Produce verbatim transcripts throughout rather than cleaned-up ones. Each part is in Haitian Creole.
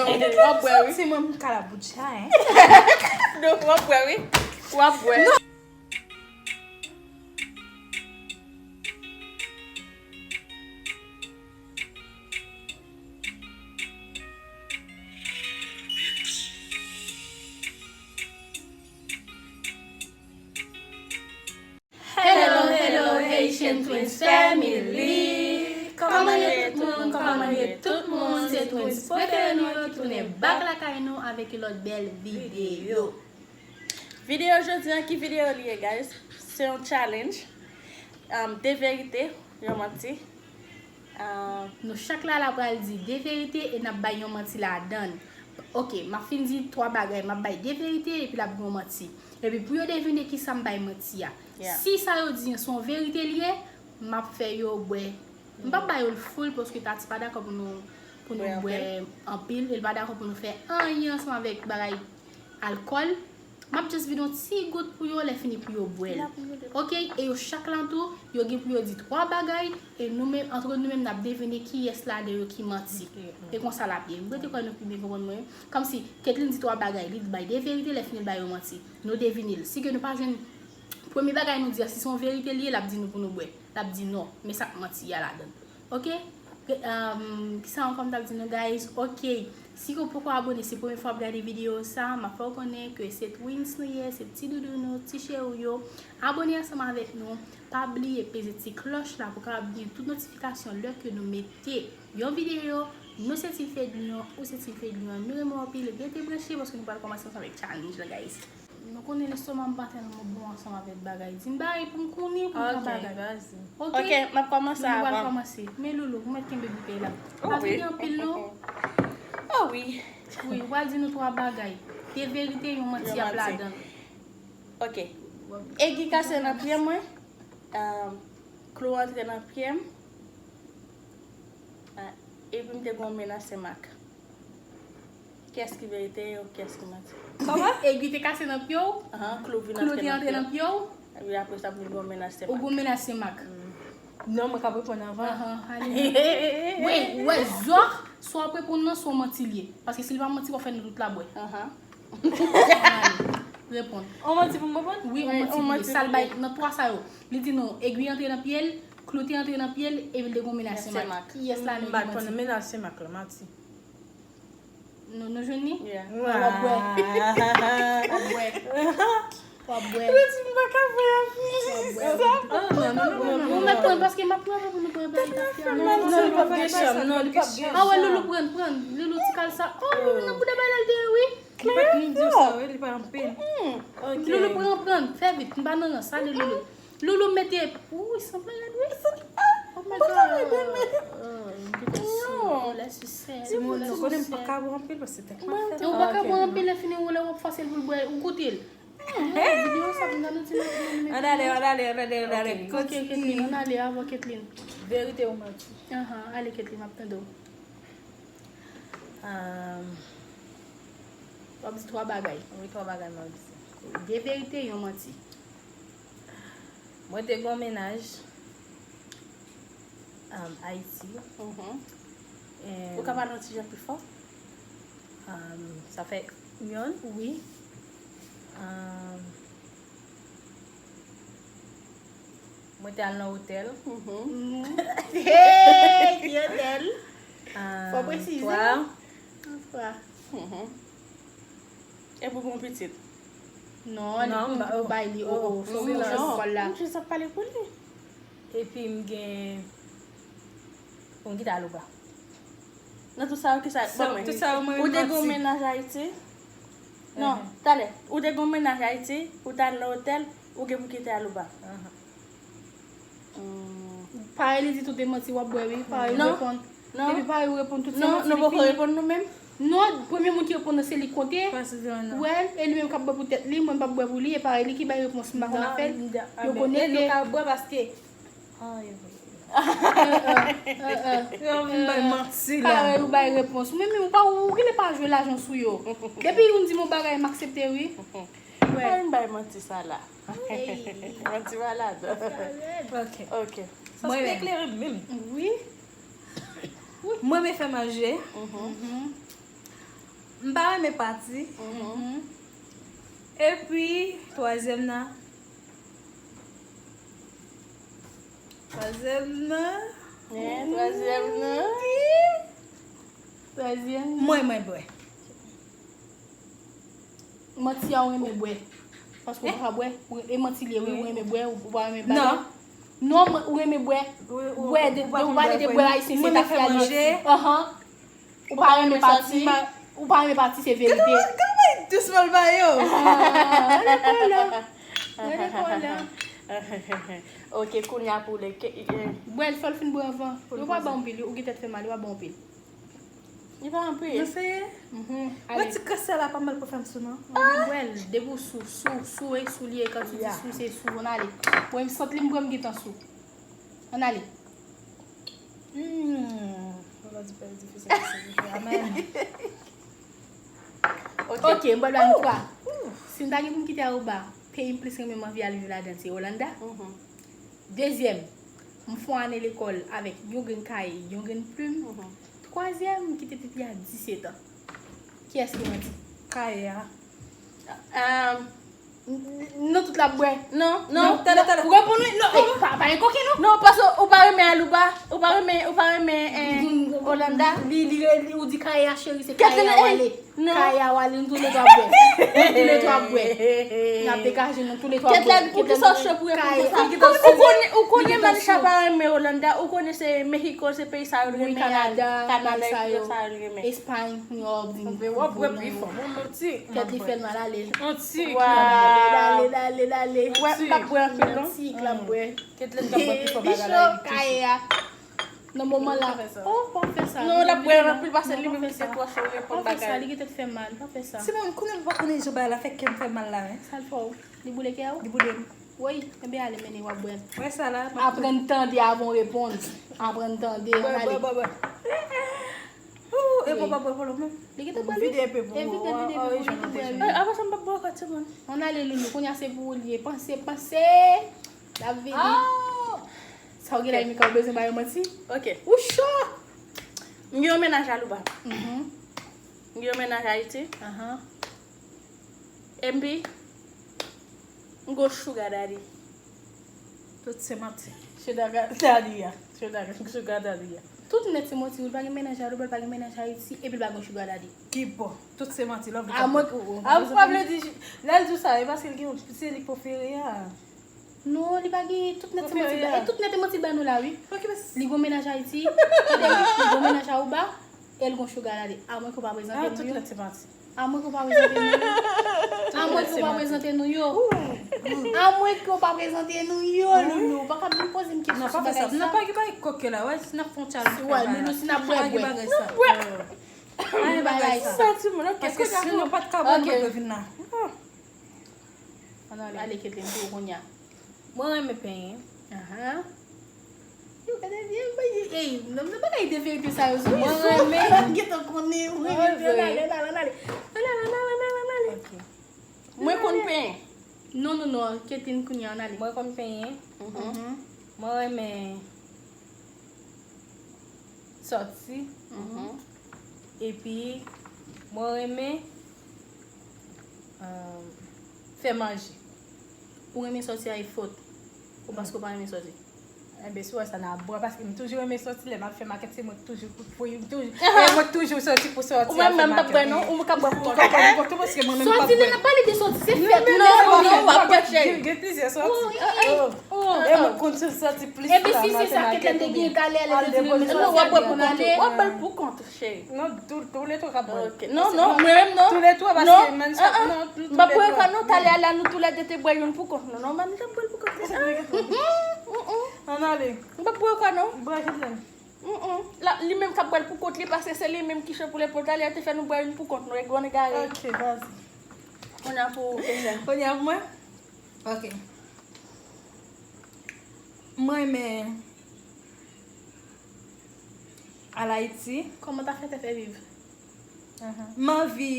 W ap bwè, wi. Santi mwen m kalaboutcha, hein. Non, w ap bwè, wi. W ap bwè. Hello, hello, Haitian Twins Family! Kòman ye tout moun? Kòman ye tout moun? Se Twins prefere nou yo ki tounen back lakay nou avèk yon lòt bèl videyo. Videyo jodi a, ki videyo li ye, guys? Se yon challenge. Um, de verite, yon manti. Ah, nou chak la, la pral di de verite e n ap bay yon manti ladan l. Ok, m ap fin di twa bagay, m ap bay de verite epi l ap gen yon manti. Epi pou yo devine kisa m bay manti a. Yeah. Si sa yo di an se yon verite li ye, m ap fè yo bwè. M p ap bay yo l full paske Tati pa dakò pou nou, pou nou bwè anpil, e l pa dakò pou nou fè anyen ansanm avèk bagay alkòl. M ap just vide yon ti gout pou yo, lè fini pou yo bwè l. Ok, e yo chak la tou, yo gen pou yo di twa bagay, e nou menm, antre nou menm, n ap devine kiyès ladan yo ki manti. E konsa l ap ye. M rete kwè nou pi byen konprann mwen. Kòmsi, Ketline di twa bagay, li bay de verite, lè fini l ba yo manti. Nou devine l. Si ke nou pa jwenn, premye bagay nou di a, si se yon verite li ye, l ap di nou pou nou bwè. L ap di non, men sa k manti a ladan l. Ok? Re- um, kisa ankò m t ap di nou, guys? Ok. Si ke w poko abòne, se premye fwa w ap gade videyo sa, m ap fè w konnen ke se Twins nou ye, se ti doudou nou, ti cheri w yo. Abòne ansanm avèk nou. Pa bliye peze ti klòch la pou kapab gen tout notifikasyon lè ke nou mete yon videyo. Nou se Team Fedlion, ou se Team Fedlion. Nou renmen w anpil, rete branche paske nou pral kòmanse ansanm avèk challenge la, guys. Nou konnen lestoma m pa tèlman bon ansanm avèk bagay. Di m bagay pou m konnen, pou m ka bagay. Ok, m ap kòmanse avan. Loulou pral kòmanse. Men Loulou, ou mèt kenbe boutèy la. Pa vini anpil non. Oh wi. Wi, ou pral di nou twa bagay. De verite, yon manti ap ladan l. Ok. Egi kase nan pye mwen. Um, klou antre nan pye m. Ah, epi m te gen yon mennaj Senmak. Kiyès ki verite yo, kiyès ki manti? Kòman? Egi te kase nan pye w? Ahan, klou vin antre nan pye w. Klou te antre nan pye w? Epi apre sa, m vin gen yon mennaj Senmak. Ou gen yon mennaj Senmak? Non, mwen k ap reponn avan. Ahan, ale. Wi, wè, zòk, sa w ap reponn nan, se yon manti l ye. Paske si l pa manti, w ap fè nou tout la bwè. Ahan. Reponn. On manti pou m reponn? Wi, on manti pou li. Sa l bay nan twa sa yo. Li di nou, egwi antre nan pye l, klou te antre nan pye l, epi l te gen yon mennaj Senmak. Kiyès la nou ki manti? M pa t konnen mennaj Senmak la, manti. Nou, nou jwenn li? Yeah. W ap bwè. W ap bwè. W ap bwè. Ou mèt pran, paske m ap pran pou nou pran bagay tafya. Non, non, non, li p ap gen chanm, non, li p ap gen chanm. Ah wè, Loulou pran, pran. Loulou ti kal sa. Oh, Loulou nan bouda bagay la, l te wi. Li pa t vin di w sa, wi, li pa anpil. Loulou pran, pran. Fè vit, m pa nan rans. Ale, Loulou. Loulou mete. Wi, sanble rèd, wi. Oh my God. Non. Timoun, nou konnen m pa ka bwè anpil paske tèt mwen fè. Ou pa ka bwè anpil, lè fini ou lè w ap fòse l pou l bwè, ou goute l. Videyo sa vin nan nou ti nan nou. Ann ale, ann ale, ann ale, ann ale. Ok, Ketline, ann ale avan Ketline. Verite ou manti? Ahan, ale Ketline, m ap tande w. Um, w ap di twa bagay. Wi, twa bagay m ap di. De verite, yon manti. Mwen te gen yon mennaj, um, Ayiti. Ou ka pale yon ti jan pi fò? Um, sa fè yonn. Wi. Um, mwen te al nan otèl. Hey, ki otèl? Fò presize. Twa. Epi w gen yon pitit? Non, li pou bay li. Oh, fò w manje lekòl la. M jis ap pale pou li. Epi m gen, bon, m kite Alouba. Nan tout sa yo, kisa, ban mwen. Ou te gen yon mennaj Ayiti? Non, talè. Ou te gen yon mennaj Ayiti, ou t al nan otèl, ou gen pou kite Alouba. Parèy li di tout e manti, w ap bwè wi. Parèy ou reponn. Depi parèy ou reponn tout se manti li fini. Non, nou poko reponn nou menm. Non, premye moun ki reponn nan se li k konte. Wè, e li menm k ap bwè pou tèt li, mwen m p ap bwè pou li, e parèy li ki bay repons, m pa konn afè l. Yo konekte. E nou ka bwè paske Yo vin bay manti la. Parèy ou bay repons. Mwen menm, ou pa, ou genlè pa jwe lajan sou yo. Depi youn di m yon bagay, m aksepte wi. Wè. Pa vin bay manti sa la. Manti malad. Ok. Ok. Sa se te klere menm. Wi. Mwen renmen fè manje. Mhm. M pa renmen pati. Mhm. Epi, twazyèm nan. Twazyèm nan. Eh, twazyèm nan. Twazyèm. Mwen, mwen bwè. Manti a, ou renmen bwè. Paske ou pa ka bwè. Ou- E manti li ye, wi, ou renmen bwè, ou ou pa renmen bagay. Non. Non, mwen- ou renmen bwè. Bwè, de- ou pa de bwè ayisyen, se ta fè manje. Ahan. Ou pa renmen pati. Ou pa renmen pati, se verite. Gade, gade, dousman l ba yo. Ah, gade kòlè. Gade kòlè. Ok, kounye a pou le ke- eh, Bwè l, fò l fin bwè anvan. Yo pa ba w anpil, ou gen tèt fè mal, yo pa ba w anpil. Li pa anpil. Nou seye? Mhm. Mwen ale. Ti kras sa la pa mal pou fè m sou non. Ou gen bwè l, depi w sou, sou, sou e sou li e kan ti di sou, se sou, ann ale. Mwen m sant li m pran m gentan sou. Ann ale. Hmm. Mwen pa di pè difisil, silvouplè. Amen. Ok. Ok, m pral ba nou twa. Si m ta gen pou m kite Aruba, peyi m plis renmen m anvi al viv ladan se Hollanda. Mhm. Dezyèm, m fè yon ane lekòl avèk yon grenn kaye, yon grenn plim. Mhm. Twazyèm, m kite pipi a disèt an. Kiyès ki manti? Kaye a. Ah, n- n- nou tout la bwè. Non, non, non, tande, tande. Ou reponn wi. Non, eh, pa, pa gen koken non. Non, paske ou pa renmen Aruba, ou pa renmen, ou pa renmen eh, Hollanda. Li, li, li, ou di kaye a cheri, se kaye a w ale. Non. Kaye a w ale, nou toulètwa bwè. Nou toulètwa bwè. N ap degaje nou toulètwa bwè. Kèt la, poukisa w cho pou reponn konsa? Ou konnen, ou konnen Manisha pa renmen Hollanda, ou konnen se Mexico, se peyi sa yo renmen. Wi, Kanada, Kanada, sa yo renmen. Espay, New York, w ap bwè pi fò. Kèt li fè l mal ale. Yon ti. Dale, dale, dale. Wè, m p ap bwè anpil non. Yon ti, l ap bwè. Kèt li t ap bwè pi fò bagay la. Li cho, kaye a. Nan moman la. Oh, pa fè sa. Non, l ap bwè anpil pase li menm ki se twò cho reponn bagay. Pa fè sa, li gentan fè mal, pa fè sa. Timoun, konnen m pa konnen jan bagay la fè kè m fè mal la, wi. Sa l fè w? Li boule kè w? Li boule m. Woy, enben ale mennen w ap bwè l. Wè sa la. Aprann tande avan w reponn. Aprann tande, ann ale. Bwè, bwè, bwè. Ou, e pa bwè pou ou menm. Li gentan bwè l wi. Vide enpe pou ou. Vide l, vide l, vide l, li gentan bwè l wi. Apre sa m p ap bwè ankò timoun. Ann ale loulou, kounye a se pou ou li ye. Panse, panse. L ap vini. Sa w gen la, Emika, ou bezwen ba yo manti? Ok. Ou cho! M gen yon mennaj Aruba. Mhm. M gen yon mennaj Ayiti. Ahan. Epi, m gon sugar daddy. Tout se manti. Sugar daddy a. Sugar, sugar daddy a. Tout nèt se manti, wi, l pa gen mennaj Aruba, l pa gen mennaj Ayiti, epi l pa gen sugar daddy. Ki bò? Tout se manti, love li. A mwen, a, sa vle di, lè l di w sa, e paske l gen yon, se li k prefere a. Non, li pa gen, tout nèt se manti, e tout nèt e manti ba nou la, wi. Li gon mennaj Ayiti, li gon mennaj Aruba, e l gon sugar daddy. A mwen ke w pa prezante nou yo. Ah, tout nèt se manti. A mwen ke w pa prezante nou yo. A mwen ke w pa prezante nou yo. A mwen ke w pa prezante nou yo, Loulou. Ou pa ka vin poze m kesyon sou bagay sa. Non, pa gen bagay koke la, wè, si n ap fè yon challenge, Loulou, si n ap bwè, bwè. N ap bwè. Ay, bagay sa. Santi moun, ok. Paske si nou pa t ka bwè, nou pa t vin la. Ann ale. Ale, Ketlin, pou ou kounye a. Mwen renmen penyen. Ahan. Yo, gade byen, ey, nan, nan bagay de verite sa yo sou mwen renmen. Gentan konnen, wi, ann ale, ann ale, ann ale. Ann ale, ann ale, ann ale, ann ale. Ok. Mwen konn penyen. Non, non, non, Ketlin kounye a, ann ale. Mwen konn penyen. Mhm. Mwen renmen sòti. Mhm. Epi, mwen renmen, euh, fè manje. Ou renmen sòti a e fot. Ou paske ou pa renmen sòti. Enben, si w wè sa, n a bwè, paske m toujou renmen sòti, lè m ap fè makèt, se mwen k toujou pou, pou, m toujou, e mwen k toujou sòti pou sòti. Ou menm, menm, m p ap bwè, non, ou ka bwè pou kont ou. Sòti, lè n ap pale de sòti, se fèt, non, non, w ap bwè. Gen plizyè sòti. Oh, oh, oh. E mwen konn sòti plis la, maten makèt oubyen al depoze. Non, w ap bwè pou kont ou. W ap bwè l pou kont ou, cheri. Non, tou, tou le twa k ap bwè. Ok. Non, non, mwen menm non. Tou le twa, paske menm sa, non, tou le twa. M p ap bwè ankò non, talè a la, nou tou le de te bwè youn pou kont nou. Non, Manouche ap bwè l pou kont li. Ann ale. M p ap bwè ankò non. Bwè, Ketlin. Mm, mm. La, li menm k ap bwè l pou kont li, paske se li menm ki cho pou lepòl. Talè a te fè nou bwè youn pou kont nou, e grann egare. Ok, vas-y. Kounye a pou ou, Ketlin. Kounye a pou mwen? Ok. Mwen renmen al Ayiti. Kòman ta fè te fè viv? Ahan. M anvi.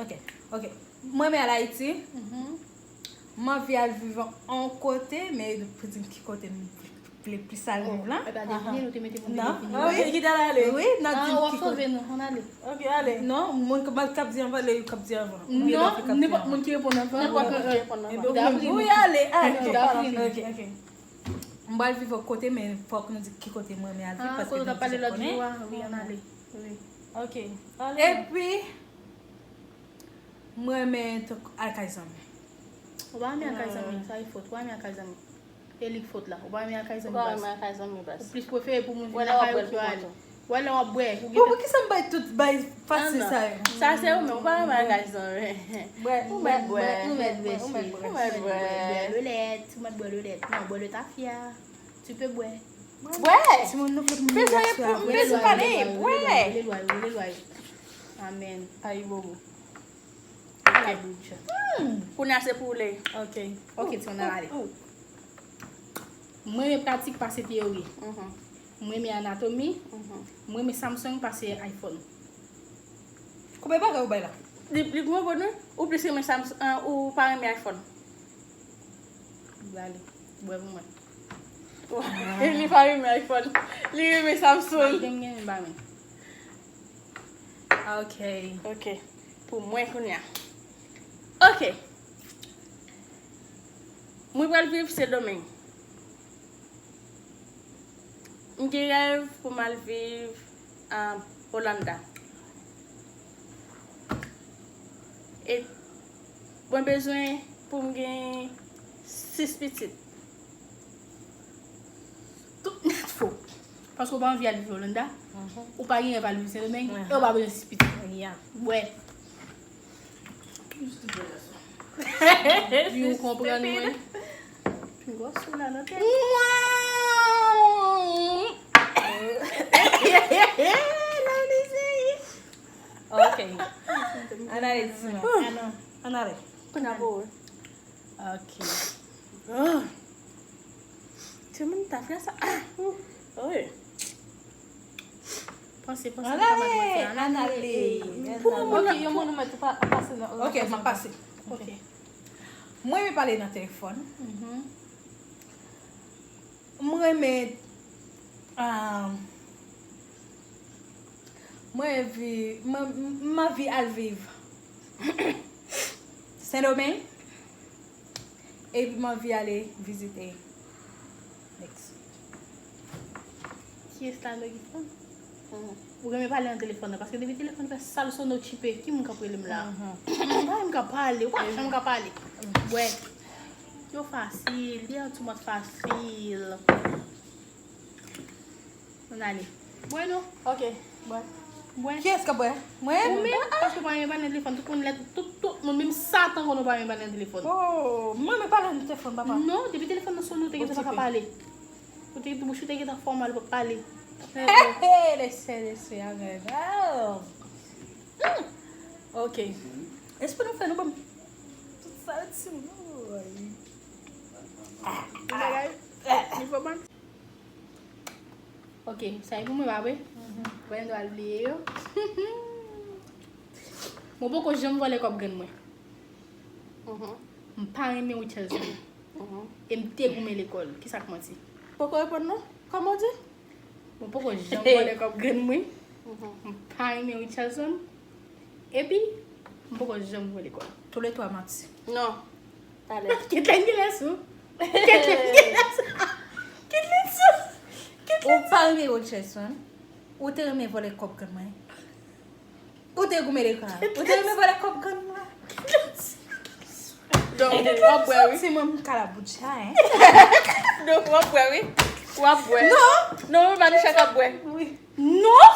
Ok, ok. Mwen renmen al Ayiti. Mhm. M anvi al viv yon kote, men pou di m ki kote m vle. vle plis al viv la. Epa, devine, nou te mete pou nou devine. Ok, kite l ale. Wi, n ap di w ap sove nou, ann ale. Ok, ale. Non, moun k ap di anvan, lè yo k ap di anvan. Non, nenpòt moun ki reponn anvan. Nenpòt moun ki reponn anvan. Wi, ale, ale. Ok, ok. M pral viv yon kote, men fòk nou di ki kote mwen renmen al viv, paske kote w t ap pale lòt jou a, wi, ann ale. Ok, ale. Epi, mwen renmen al kay zanmi. Ou pa renmen al kay zanmi, sa e fòt. Ou pa renmen al kay zanmi. E li k fòt la. Ou pa renmen al kay zanmi baz. Ou pa renmen al kay zanmi baz. Ou plis prefere pou moun vin lakay ou ke al. Wè lè w ap bwè. Pou kisa m bay tout bay fasil sa yo? Sa se ou menm, ou pa renmen al kay zanmi. Ou mèt bwè. Ou mèt bwè. Ou mèt bwè. Ou mèt bwè. Bwè lolèt, ou mèt bwè lolèt. Non, bwè le tafya. Tu peux boire. Bwè. Timoun nou fè moun. Fè sa pou m bezwen pale. Bwè. Rele lwa yo, rele lwa yo. Amèn. Ayibobo. Ala boudja. Kounye a se pou ou, Ley. Ok. Ok, ti moun nan ale. Mwen renmen pratik pase teyori. Mwen renmen anatomi. Mwen renmen Samsung pase iPhone. Konbyen bagay ou bay la? Li, li gwo bon, wi. Ou plis renmen Samsung, ou pa renmen iPhone? Gade, bwè pou mwen. Li pa renmen iPhone. Li renmen Samsung. Gen, gen, ba men. Ok. Ok. Pou mwen kounye a. Ok. Mwen pral viv Sendomeng. M gen rèv pou m al viv, um, Olanda. E mwen bezwen pou m gen sis pitit. Tout nèt fo. Paske ou pa anvi al viv Olanda, ou pa gen rèv al viv Sendomeng, e ou pa bezwen sis pitit. Bwè. Pi ou konprann mwen. Pi gwo sou la nan tèt. Ok. Ann ale, Tima. Ann ale. Kounye a pou ou. Ok. Ah. Timoun ta fè sa. Ah. Wi. Panse, panse, ann ale, ann ale. Pou yon moun, ok, yon moun ou mèt ou pa pase nan. Ok, m ap pase. Ok. Mwen renmen pale nan telefòn. Mwen renmen, ah, mwen renmen vi-, mwen, m anvi al viv Sendomeng. Epi m anvi ale vizite Meksik. Kiyès la nan telefòn? Ou renmen pale nan telefòn nan, paske depi telefòn fè sal sonnen w tchipe, ki moun k ap rele m la? Pa menm ka pale, ou pa janm ka pale. Bwè. Yo fasil, they are too much fasil. Ann ale. Bwè non. Ok, bwè. Bwè. Kiyès k ap bwè? Mwen? Ou menm, paske ou pa renmen pale nan telefòn. Tout moun lè, tout, tout moun, menm Satan konn ou pa renmen pale nan telefòn. Oh, mwen renmen pale nan telefòn, papa. Non, depi telefòn nan sonnen, ou te gentan pa ka pale. Ou te, bouch ou te gentan fè w mal pou pale. Hey, hey, lese, lese, amèn. Oh. Hmm. Ok. Espri nou fè nou ban m tout sa yo ti moun. Bagay. Li fò ban. Ok, sa e pou mwen, pa vre? Mwen dwa bliye yo. Mwen poko janm vòlè kòb grann mwen. M pa renmen Richardson. E m te goumen lekòl. Kisa k manti? Poko reponn non. Kòman w di? Mwen poko janm vòlè kòb grann mwen. M pa renmen Richardson. Epi, m poko janm vòlè kòb. Tou le twa manti. Non. Talè. Ketlen gen lè sou. Ketlen gen lè sou. Ketlen sou. Ketlen sou. Ou pa renmen Richardson. Ou te renmen vòlè kòb grann mwen. Ou te goumen lekòl. Ou te renmen vòlè kòb grann mwen. Donk, w ap bwè, wi. Ti mwen m kalaboutcha, hein. Donk, w ap bwè, wi. W ap bwè. Non. Non, wi, Manisha k ap bwè. Wi. Non.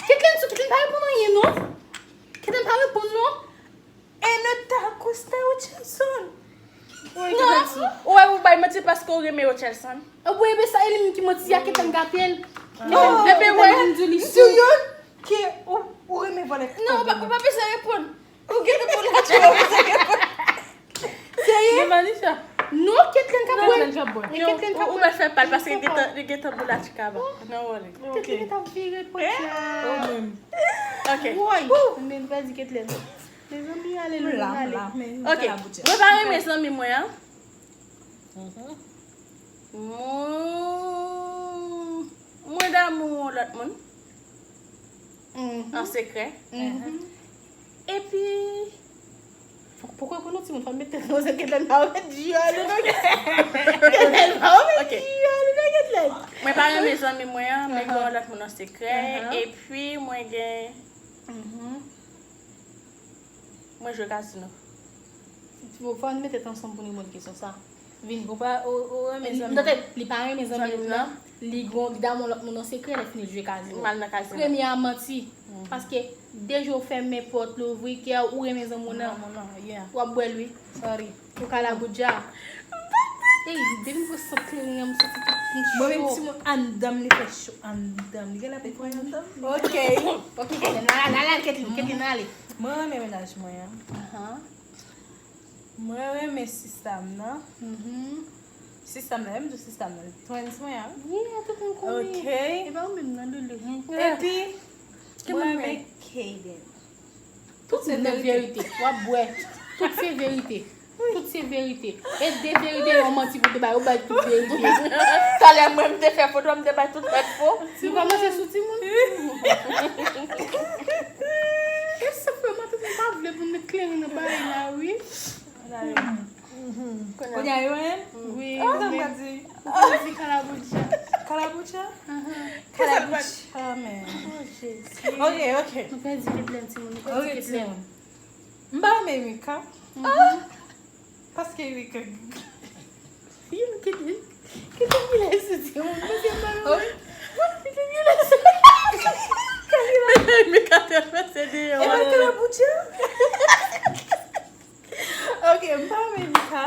Ketlen sou, Ketlen pa reponn anyen, non. Ketlen pa reponn, non. E nou ta akoste Richardson. Non. Ou wè ou bay manti paske ou renmen Richardson. Ou wè, men sa e li menm ki manti a, Ketlen gate l. Ketlen gate l, m di li sou. Ke ou, ou renmen vòlè. Non, ou pa, ou pa bezwen reponn. Ou gentan pou la, ou pa bezwen reponn. Serye? Non, Ketlen k ap bwè. Ketlen k ap bwè. Ou mèt fè pal paske li gentan, li gentan pou la chikaba. Non, wale. Ketlen gentan vire pòt la. Ou menm. Ok. Woy, m pèdi Ketlen. Mezanmi, ale, nou ale. Ok. Mwen pa renmen zanmi mwen an. Mwen Lanmou yon lòt moun an sekrè. Epi, fòk poko pou nou timoun, fò m met tèt mwen, se Ketlèn pa ou met jiyòl ou nan Ketlèn. Ketlèn pa ou met jiyòl ou nan Ketlèn. Mwen pa renmen zanmi mwen an, men gen yon lòt moun an sekrè. Epi, mwen gen Mwen jwe kazino. Fò n mete tèt ansanm pou n reponn kesyon sa. Vin. Ou pa, ou, ou renmen zanmi? Li pa renmen zanmi l nan. Li gon, li damou lòt moun an sekrè, lè fini l jwe kazino. M al nan kazino. Premye a manti. Paske deja w fèmen pòt, louvri kè, ou renmen zanmi w nan. W ap bwè l wi. Sorry. Ou kalaboudja. Ey, depi m pran sant kleren an, m santi tout m cho. Mwen menm timoun anndan m li fè cho anndan m. Li genlè ap netwaye anndan m. Ok. Ok, Ketlin, n ale, n ale, Ketlin, Ketlin, n ale. Mwen renmen mennaj mwen an. Mwen renmen sista m nan. Sista m nan, lè m di w sista m nan, twins mwen an. Wi, tout moun konnen. Ok. E pa ou menm nan, Loulou. Epi, mwen renmen Kaden. Tout se verite. W ap bwè. Tout se verite. Tout se verite. E de verite, yon manti pou te bay. Ou bay tout verite. Talè mwen, m te fè foto, m te bay tout lòt fo. Nou kòmanse sou timoun. E sa fè matant mwen pa vle pou m met kleren nan bagay la, wi. Kounye a yo menm? Wi. Sa m ka di? Ou konn di kalaboudja. Kalaboudja? Kalaboudja, men. Oh, Jezi. Ok, ok. Nou pèdi Ketlèn, timoun. Nou pèdi Ketlèn. M pa renmen Mika. Paske Mika. Yo, Ketlèn. Ketlèn ki lè sou timoun. Paske m pa renmen. Ketlèn ki lè sou. Mika te fè se deyò. E mwen kalaboudja. Ok, m pa renmen Mika.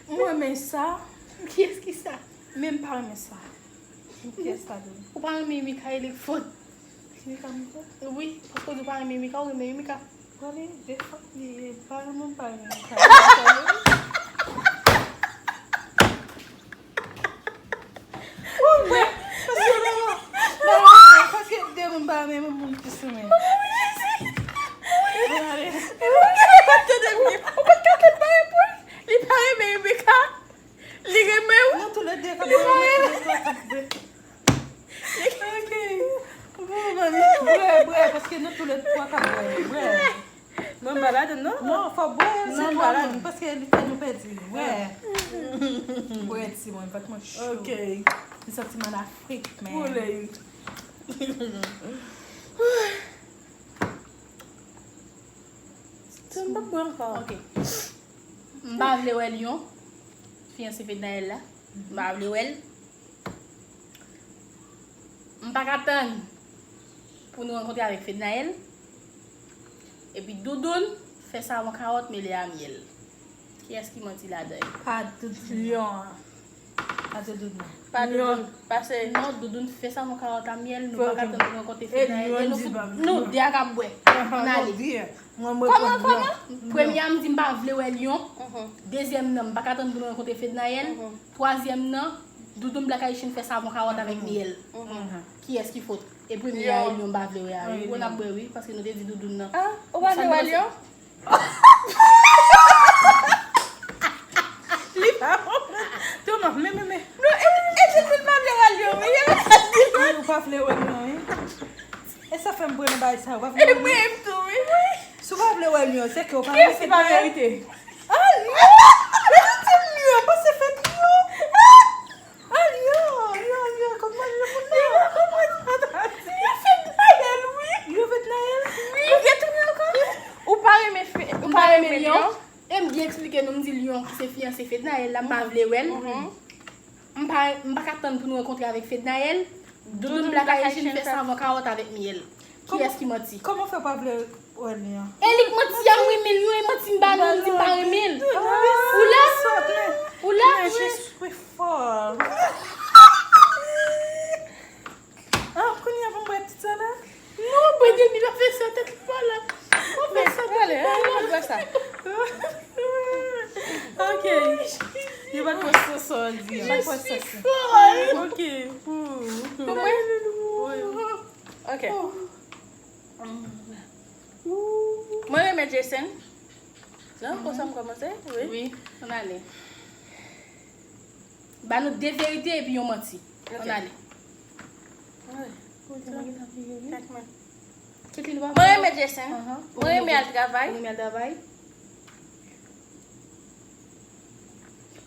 M renmen sa. Kiyès ki sa? Men m pa renmen sa. Kiyès sa tou? Ou pa renmen Mika, e li k fòt. Mika, Mika? Wi, paske ou di ou pa renmen Mika, ou renmen Mika. Prale, de fwa, li pa renmen, m pa renmen Mika. Ou wè, paske de moun pa renmen moun ki sou men. Ou pa t ka fè l pa reponn. Li pa renmen Rebecca. Li renmen w. Nou toulède k ap bwè, nou toulède k ap bwè. Ok. Bwè, bwè, paske nou toulède twa k ap bwè. Bwè. Mwen m pa ladann non. Non, fò bwè, se twa moun, paske li fè nou pèdi. Bwè. Bwè, timoun, bat mwen cho. Ok. M santi m an Afrik, men. Koule. Sa m p ap bwè ankò. Ok. M pa vle wè Lyon. Fiyanse Fednaelle la. M pa vle wè l. M pa ka tann pou nou rankontre avèk Fednaelle. Epi Doudoun fè savon kawòt mele a myèl. Kiyès ki manti ladan yo? Pa Doud-, Lyon an. Pa Doudoun nan. Pa Lyon. Doudoun. Pase. Non, Doudoun fè savon kawòt a myèl, nou pa ka tann pou rankontre Fednaelle. E nou, nou de a ka bwè. N ale. Kòman, kòman? Premye a m di m pa vle wè Lyon. Dezyèm nan, m pa ka tann pou nou rankontre Fednaelle. Twazyèm nan, Doudoun Black Haitian fè savon kawòt avèk myèl. Kiyès ki fòt? E premye a, e Lyon m pa vle wè a. Wi, bon, n ap bwè wi, paske nou te di Doudoun nan. Ah, ou pa vle wè Lyon? Li pa konprann. Toma, men, men, men. Non, e, e di l pa vle wè Lyon, wi. Ou pa vle wè Lyon, wi. E sa fè m pran nan bagay sa, ou pa vle wè Lyon. E mwen tou, wi. Si w pa vle wè Lyon, se ke w pa vle fèt Noyèl. Kiyès ki pa verite? Ah, Lyon! Lè nou di Lyon, panse fèt Lyon. Ah, Lyon, Lyon, Lyon, kòman Lyon moun nan? Lyon fèt Noyèl, wi. Lyon fèt Noyèl? Wi. Ou vle tounen ankò? Ou pa renmen fè, ou pa renmen Lyon? E m byen eksplike nou, m di Lyon ki se fiyanse Fednaelle la, m pa vle wè l. M pa, m pa ka tann pou nou rankontre avèk Fednaelle. Doudoun Black Haitian fè savon kawòt avèk myèl. Kiyès ki manti? Kòman w fè pa vle wè Lyon? E li k manti a, m renmen Lyon, e manti m ba nou, m di m pa renmen l. Ou la? Ou la? Je suis folle. Ah, kounye a pou m bwè tout sa la? Non, bwè demi la fè sa tèt li pa la. Ou fè sa tèt li pa la. Bwè sa. Ok. Yo pa t wè sa, sa w di. Yo pa t wè sa, sa. Ok. Pou mwen? Wi. Ok. Mwen renmen Jason. Non, konsa m kòmanse? Wi. Wi, ann ale. Ba nou de verite epi yon manti. Ann ale. Kote mwen gentan vire, wi. Tèt mwen. Ketlin, w ap Mwen renmen Jason. Ahan. Mwen renmen al travay. Ou renmen al travay?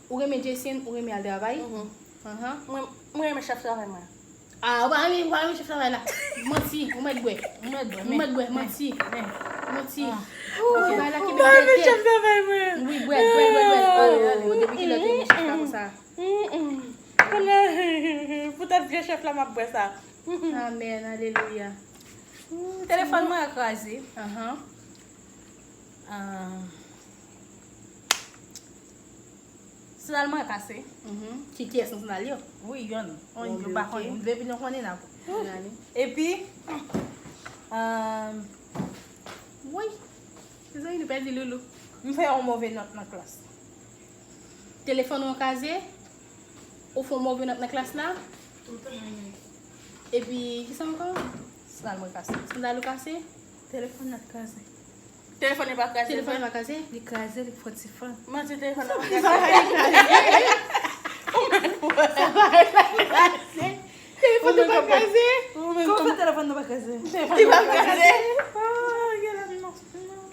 Ou renmen Jason, ou renmen al travay? Mhm. Ahan. Mwen, mwen renmen chèf travay mwen. Ah, ou pa renmen, ou pa renmen chèf travay la. Manti, ou mèt bwè. Ou mèt bwè, ou mèt bwè, manti. Manti. Ah. Ok, ba la ki bèl tèt. Chèf travay mwen. Wi, bwè, bwè, bwè, bwè. Oh, depi kilè ou te renmen chèf la konsa? Mm, mm. Kounye a, poutèt vye chèf la, m ap bwè sa. Mm, mm. Amèn, alelouya. Mm, telefòn mwen an kraze. Ahan. Ah. Sandal mwen kase. Mhm. Ki, kiyès nan sandal yo? Wi, yonn. On Bon, yo pa ok. Konnen. M vle vin konnen nan. Nani? Epi, um, Woy. Mezanmi, nou pèdi Loulou. M fè yon move nòt nan klas. Telefòn ou an kraze? Ou fè yon move nòt nan klas la? Epi, kisa ankò? Sandal mwen kase. Sandal ou kase? Telefòn nan kraze. Telefòn li pa kraze, Telefòn vre? Li pa kraze? Li kraze, li fò ti fan. Manti, telefòn nan pa kraze. Sa pa kraze. Ou mèt bwè. Sa pa kraze. Telefòn nan pa kraze. Ou mèt Kòman fè telefòn nan pa kraze? Telefòn Li pa nan pa kraze. Ah, gade non. Non, non,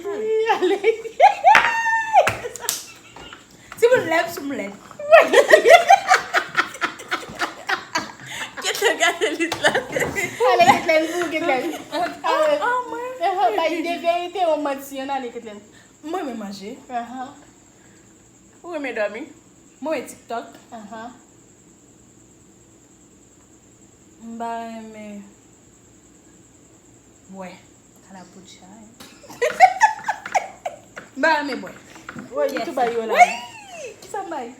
non. Ih, ale. Timoun lèv sou m lèd. Kèt gade lit la. Ale, Ketlèn, pou Ketlèn. Ale. Ah, mwen. Ahan, bay de verite, yon manti, ann ale, Ketlèn. Mwen renmen manje. Ahan. Ou renmen dòmi. Mwen wè TikTok. Ahan. M pa renmen bwè. Kalaboutcha, hein. M pa renmen bwè. Woy, li tou bay yo la. Woy! Kisa m bay?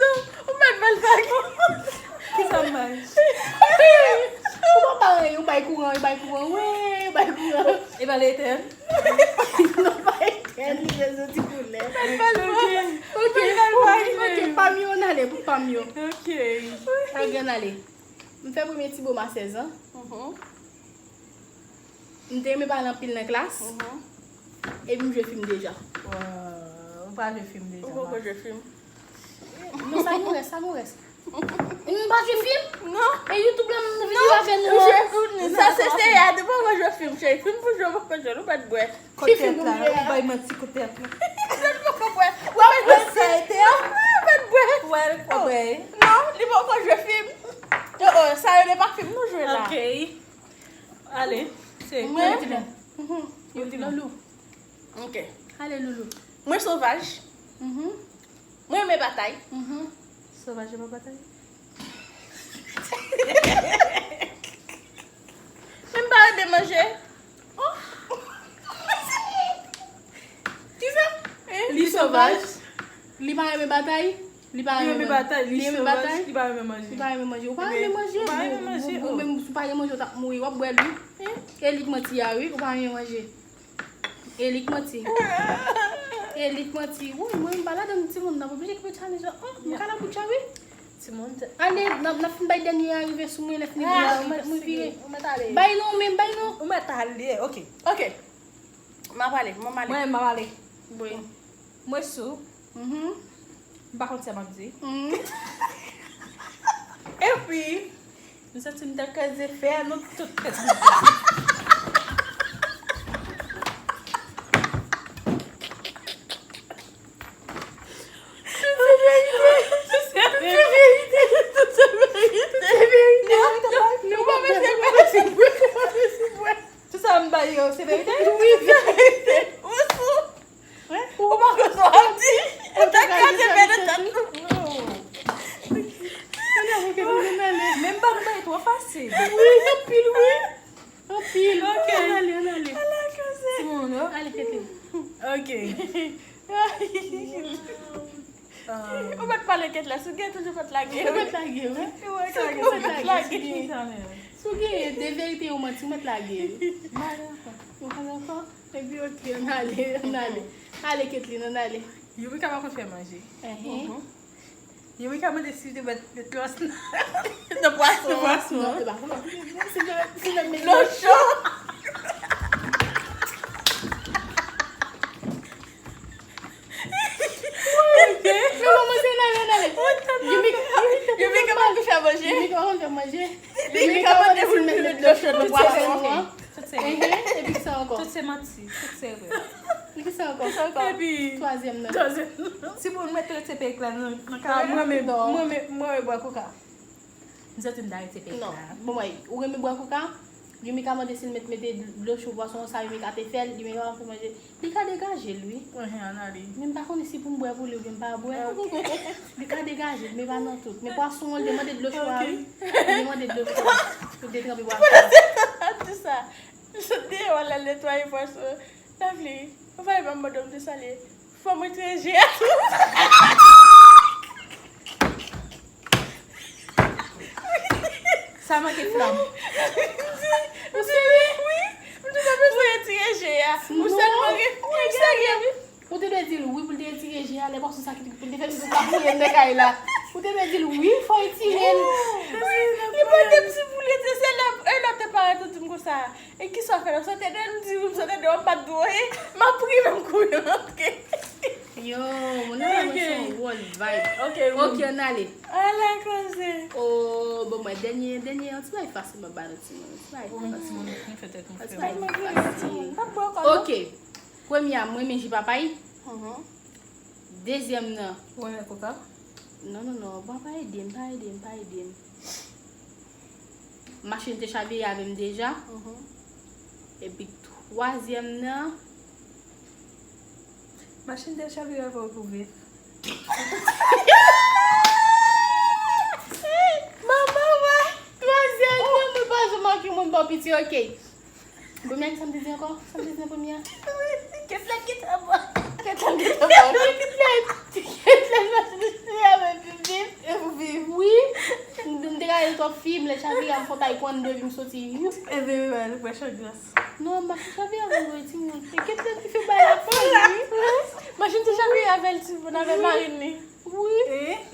Non, ou mèt bal vag. Kisa m bay? Ou pa bay anyen, ou bay kouran, ou bay kouran, wi, ou bay kouran. E pa letèn? Non, pa etèn, li bezwen ti koulè. Mèt bal vag. Ok, ok, ok, pa m yo, n ale pou pa m yo. Ok. Lage n ale. M fè premye ti bo masèz an. Mhm. M te renmen pale anpil nan klas. Mhm. Epi m jwe fim deja. Waw, ou pa jwe fim deja. Ou poko jwe fim? Non, sa nou rès, sa nou rès. M pa jwe fim? Non. E YouTube la, m vini avè nou. Ou jwe, ou, sa se se ya, ou poko jwe fim, cheri. Fim pou jwe, ou poko jwe, ou pa t bwè. Ki fim pou m jwe a? Ou bay manti kote a. Ou poko bwè. Ou pa t bwè. Sa ete a? Ou pa t bwè. Ou pa bwè. Non, li poko jwe fim. Oh, oh, sa yo, se pa fim nou jwe la. Ok. Ale, se Mwen? Yo di Loulou. Ok. Ale, Loulou. Mwen sovaj. Mhm. Mwen renmen batay. Mhm. Sovaj e pa batay. Men m pa renmen manje. Oh. Kisa? Hein? Li sovaj. Li pa renmen batay. Li pa Li renmen renmen batay, li Li renmen sovaj, batay. Li pa renmen manje. Li pa renmen manje. Ou pa Ebyen, renmen manje? Ou pa renmen Bon, manje? Bon, Oh. Menm si w pa renmen manje, w t ap mouri. W ap bwè dlo. Hein? E li k manti a, wi. Ou pa renmen manje. E li k manti. E li k manti. Woy, mwen, m pa ladan timoun nan. Oblije kite challenge la. Oh, m kalaboutcha, wi. Timoun te Ale, n ap, n ap fin bay dènye a rive sou mwen, lè fini Ah, dènye a ou mèt rive, mwen vire. Ou mèt ale. Bay non, men bay non. Ou mèt ale, ok. Ok. M ap ale, mwen m ale. Mwen, m ap ale. Wi. Mwen sou. Mhm. M pa konn sa m ap di. Mhm. Epi, m santi m ta kraze fè a nan tout tèt mwen. Se verite. Se verite. Se verite. Non, non, non, pa mete, pa mete. Tout sa m bay yo, se verite? Wi, se verite. Ou sou? Ou pa konn sa w ap di? Ou ta kraze fè de tèt nou. Men m pa nou bay twò fasil. Wi, anpil, wi. Anpil. Ok. Ann ale, ann ale. Ala koze. Timoun yo. Ale, Ketlin. Ok. Ah. Ou mèt pale Ketlin, si w gen toujou mèt lage. Ou mèt lage, wi. Ou mèt lage, Si w gen, si w gen de verite, yon manti, ou mèt lage, wi. Ou pa dakò? Epi, ok, ann ale, ann ale. Ale, Ketlin, ann ale. Yumika pa konn fè manje. Ehe. Mhm. Yumika mande si te mèt met lòs nan pwason. Nan pwason. Non, se pa vre. Si te, si te met Dlo cho. Manje. Li ka mande pou l mete dlo cho nan pwason an. Tout se manti. Epi ki sa ankò? Tout se manti. Tout se vre. Ki sa ankò? Epi twazyèm nan. Si pou nou mete rete peyik la nan kay mwen menm, mwen menm, mwen bwè koka. M santi m ta rete peyik la. Bon, mwen, ou renmen bwè koka? Yumi ka mande si l met mete dlo cho pwason sa, Yumi ka te fè l, Yumi ka fè manje. Li ka degaje l, wi. Men m pa konnen si pou m bwè pou li oubyen m pa bwè. Li ka degaje l, men pa nan tout. Men pwason an, li te mande dlo cho a, wi. Li te mande dlo cho a. Pou l te tranpe pwason an. Ap di sa. Li sot deyò al netwaye pwason. Lovely, ou pa wè manman m te salye. Fò mwen retire je a tou. Sa manke flanm. M di, m di, wi. M di, sa bezwen retire je a. Ou sèlman gen, ou serye, wi. Ou te dwe di l wi pou l te retire je a, lè pwason sa ki pou l te fè misye pa fouye nan kay la. Ou te dwe di l wi, fò retire l. Li mande m si pou l retire, se lè, e lè te parèt ou di m konsa. E kisa w fè la? M sot deyò, m di wi, m sot deyò, m pa t dwe. M ap ri, men m kouri rantre. Yo, moun nan mwen se yon wòl vibe. Ok, ok, ann ale. Ala koze. Oh, bon, mwen, dènye, dènye, yon ti bagay fasil, mwen ba nou timoun. Yon ti bagay fasil. Yon ti bagay fasil. Ok. Premye a, mwen renmen ji papay. Dezyèm nan. Ou renmen koka? Non, non, non. Bon, pa ede m, pa ede m, pa ede m. Machin te chavire avè m deja. Epi twazyèm nan. Machin te chavire avè w pou viv. Manman, wè. Twazyèm nan, mwen pa janm manke moun bò piti, ok. Premye a, ki sa m te di ankò? Sa m te di nan premye a? Ketlèn ki ta bò. Ketlèn ki ta bò. Ketlèn, Ketlèn, machin te chavire avè m pou viv. E pou viv. Wi. M te gade twòp fim, lè chavire a, m fè taekwondo, epi m soti. Youp. Ebyen, wi, mwen, mwen chan glas. Non, machin chavire avè m, wi, timoun. E Ketlèn ki fè bay la foli, wi. Machin te chavire avè l, timoun, avè marin li. Wi.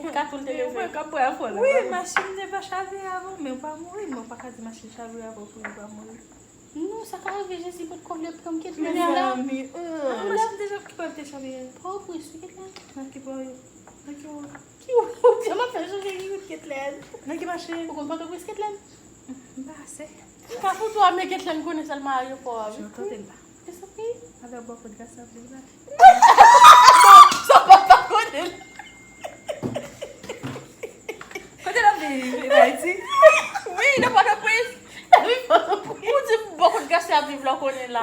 Kat ou l te leve. Mwen k ap pran fò la. Wi, machin te pa chavire avè w, men w pa mouri, men w pa ka di machin chavire avè w pou li pa mouri. Non, sa ka rive, Jezi potko vle pran m, Ketlèn la. Mezanmi, oh. Machin te chavire, ki pòt te chavire? Pòtoprens, wi, Ketlèn. Nan ki pòt? Nan ki wout? Ki wout? Jan m ap fè chanje ki wout, Ketlèn? Nan ki machin? Ou konn Pòtoprens, Ketlèn? M pa ase. M ka fout ou a, men Ketlèn konnen sèlman ayewopò a, wi. Jan w tande l la. Mezanmi. Alò, bò kot Gasa viv la. Sa w pa konnen l. Kote l ap viv? Li Ayiti? Wi, nan Pòtoprens. Ou di m bò kot Gasa ap viv la, w konnen la.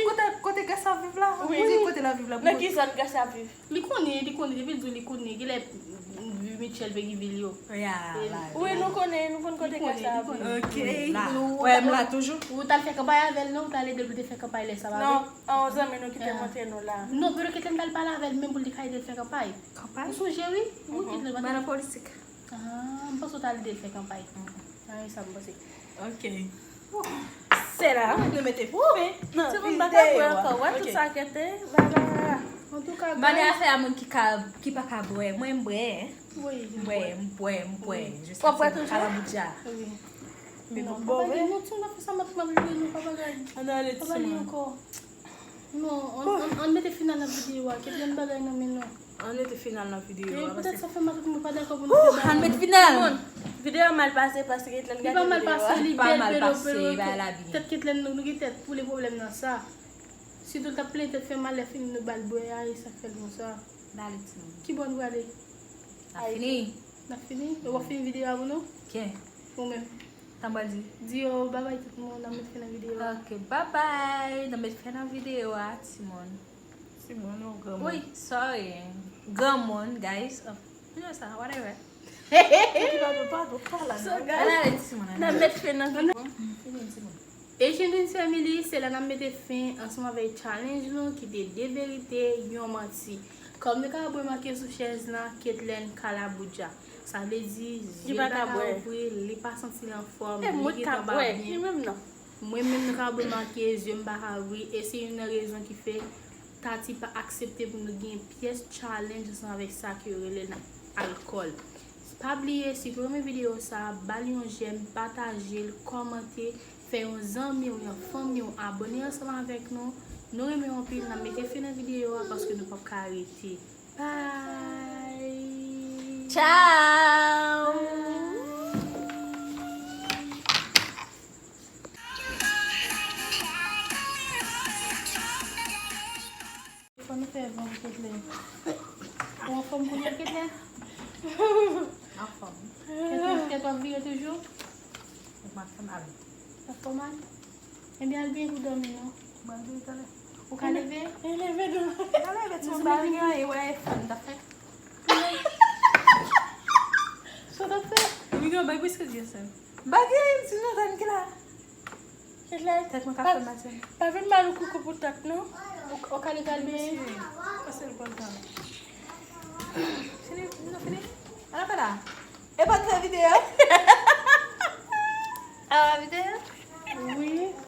Kote, kote Gasa ap viv la? Ou di kote l ap viv la? Nan ki zòn Gasa ap viv? Li konnen, li konnen, depi l di w li konnen, genlè vi Mitchell Péguy vil yo. Wi, nou konnen, nou konn kote Gasa ap viv. Ok, nou wè m la toujou. Ou t al fè kanpay avè l, non? Ou t al ede l pou l te fè kanpay lè sa, pa vre? Non, an yon zanmi nou ki te montre nou la. Non, Pedro Ketlèn t al pale avè l menm pou l te ka ede l fè kanpay. Kanpay? Ou sonje, wi? Wi, Ketlèn pa t. Madan politik. Ah, m panse w t al ede l fè kanpay. Nan sa m panse. Ok. Se la nou mete fen nan videyo a. Timoun pa ka bwè ankò. Wè tout sa kete. Baba. Antouka, mande afè a moun ki ka, ki pa ka bwè. Mwen m bwè. M bwè, m bwè, m bwè. Jiskaske m kalaboudja. Men bon, bon, vre. Non, timoun, ap fè sa, m ap, m ap jwe, nou pa bagay. Ann ale, timoun. Pa pale ankò. Non, ann, ann, ann mete final nan videyo a. Kite yon bagay nan men nou. Ann mete final nan videyo a. E poutèt sa fè m ak mwen pa dakò pou nou fè bagay. Ann met final. Videyo a mal pase paske Ketlèn gate videyo a. Li pa mal pase, li bèl, bèl, bèl. Tèt Ketlèn, nou, nou gen tèt pou li pwoblèm nan sa. Sitou l t ap plenn tèt fè malè fini nou ba l bwè a, e sa k fè l konsa. N ale timoun. Ki bò nou prale? N ap fini. N ap fini? Ou ap fini videyo a pou nou? Ke. Ou menm? Sa m pral di? Di yo babay tout moun, n ap met fen nan videyo a. Ok, babay, n ap met fen nan videyo a, timoun. Timoun ou granmoun? Wi, sorry. Granmoun, guys. Oh, you know sa, whatever. Padon, padon, pa la non. Ann ale, timoun, ann ale. N ap met fen nan videyo a. Fini, timoun. Asian Dance Family, se la n ap mete fen ansanm avèk challenge nou ki te de verite, yon manti. Kòm nou ka remake sou chèz lan, Ketlèn kalaboudja. Sa vle di, zye l pa ka ouvri, li pa santi l anfòm, li gentan pa byen. Mwen menm nou ka remake, zye m pa ka ouvri, e se youn nan rezon ki fè Tati pa aksepte pou nou gen pyès challenge ansanm avèk sa ke yo rele nan alkòl. Pa bliye, si w renmen videyo sa, ba l yon jèm, pataje l, kòmante, fè yon zanmi w, yon fanmi w abòne ansanm avèk nou. Nou renmen w anpil, n ap mete fen nan videyo a paske nou p ap ka rete. Bye! Ciao! Kòman nou fè vant Ketlè? Ou anfòm kounye a, Ketlè? Anfòm. Ketlè, tèt w ap vire toujou? Ou pa fè mal. Sa fè mal? Ebyen, al byen pou dòmi, non? Mwen di talè. Ou ka leve? E leve non. Ou ka leve, ti moun bagay, e wè, e fè, m ta fè. Sa w t ap fè? Wi, gen yon bagay, plis ke di se. Bagay, ti nou tann ki la. Tèt mwen ka fè mal, se. Pa vin mal ou koukou pou tèt, non? Ou, ou ka leve, al byen. Pase l pran tan. Fini, nou fini? Ala fè la. E pa t fè videyo? A, videyo? Wi.